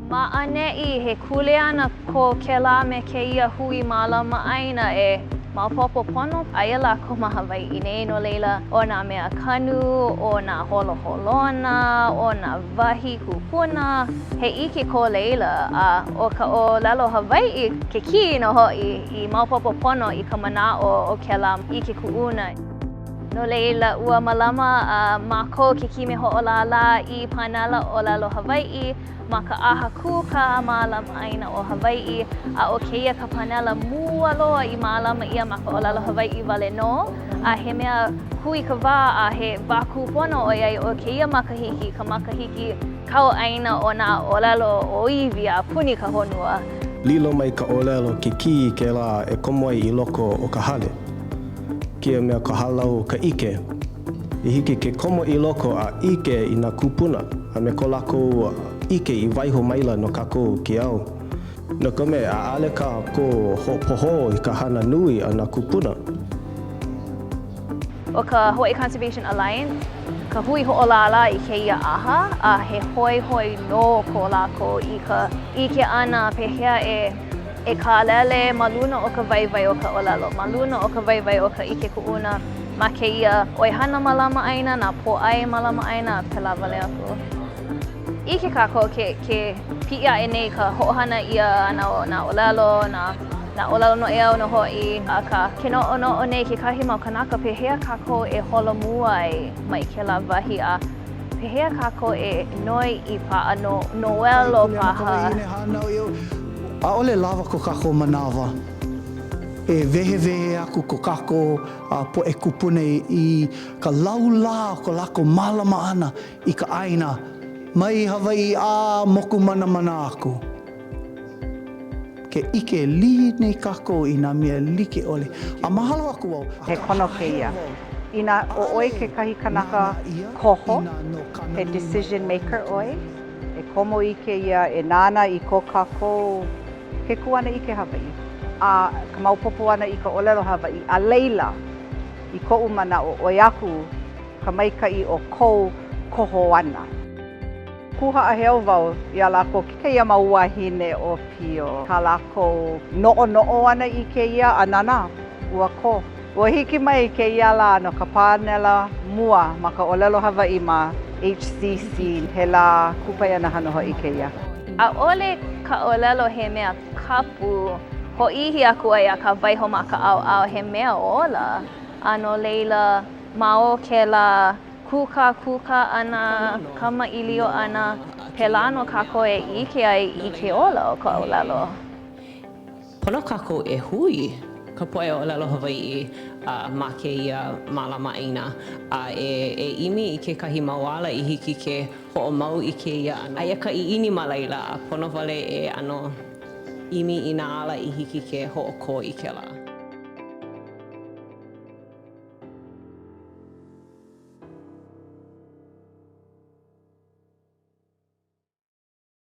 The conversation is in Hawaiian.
Ma ʻaneʻi, he kuleana ko kēlā me kēia hui mālama ʻāina e maopopo pono aia lākou ma Hawaiʻi nei, no laila, ʻo nā mea kanu, ʻo nā holoholona, ʻo nā wahi kupuna, he ʻike ko laila, a ʻo ka ʻōlelo Hawaiʻi ke kī nō hoʻi i maopopo pono i ka manaʻo o kēlā ʻike kuʻuna. No laila, ua mālama mākou ke kime hoʻolālā i pānela ʻōlelo Hawaiʻi ma ka ʻAha Kūkā Mālama ʻĀina o Hawaiʻi, a ʻo kēia ka pānela mua loa i mālama ʻia ma ka ʻōlelo Hawaiʻi wale nō, a he mea kūikawā a he wā kūpono ʻoiai ʻo kēia makahiki ka makahiki kau ʻāina o nā ʻōlelo ʻōiwi a puni ka honua. Lilo mai ka ʻōlelo ke kī kēlā e komo ai i loko o ka hale. Kēia mea ka hālau o ka ʻike. I hiki ke komo i loko a ʻike i nā kūpuna a me ko lākou ʻike i waiho maila no kākou o ke au. No ka mea, ʻaʻole kākou hoʻopohō i ka hana nui a nā kūpuna. ʻO ka Hawaii Conservation Alliance ka hui hoʻolālā i kēia ʻaha, a he hoihoi nō ko lākou i ka ʻike ʻana pehea e E kālele ma luna o ka waiwai o ka ʻōlelo, ma luna o ka waiwai o ka ʻike kuʻuna ma kēia ʻoihana mālama ʻāina, nā pōʻai mālama ʻāina, a pēlā wale aku. ʻIke kākou ke, ke piʻi aʻe nei ka hoʻohana ʻia ʻana o nā ʻōlelo, nā, nā ʻōlelo noʻeau nō hoʻi, akā, ke noʻonoʻo nei kekahi mau kānaka pehea kākou e holomua ai mai kēlā wahi a Pehea kākou e noi i paʻa no noelo paha? ʻAʻole lawa ko kākou manawa e wehewehe aku ko kākou poʻe kūpuna i ka laulā o ko lākou mālama ʻana i ka ʻāina mai Hawaiʻi a mokumanamana aku. Ke ʻike lihi nei kākou i nā mea like ʻole. A mahalo aku wau. He kono kēia. Inā ʻo ʻoe kekahi kanaka koho, he decision maker ʻoe, e komo i kēia, e nānā i ko kākou, ke kuanaʻike Hawaiʻi, a ka maopopo ʻana i ka ʻōlelo Hawaiʻi, a laila, i koʻu manaʻo, ʻoi aku ka maikaʻi o kou koho ʻana. Kū haʻaheo wau iā lākou kēia mau wāhine ʻōpio, kā lākou noʻonoʻo ʻana i kēia a nānā, ua kō. Ua hiki mai kēia lā no ka pānela mua ma ka ʻōlelo Hawaiʻi ma HCC, he lā kupaianaha nō hoʻi kēia. ʻAʻole ka ʻōlelo he mea kapu hōʻihi aku ai akā waiho ma ka ʻaoʻao he mea ola, a no laila, ma o kēlā Kūkākūkā ʻana, kamaʻilio ʻana, pēlā nō kākou e ʻike ai i ke ola o ka ʻōlelo. Pono kākou e hui ka poʻe ʻōlelo Hawaiʻi ma kēia mālama ʻāina a e ʻimi i kekahi mau ala i hiki ke hoʻomau i kēia ʻano. Aia ka ʻiʻini ma laila a pono wale e ʻano ʻimi i nā ala i hiki ke hoʻokō i kēlā.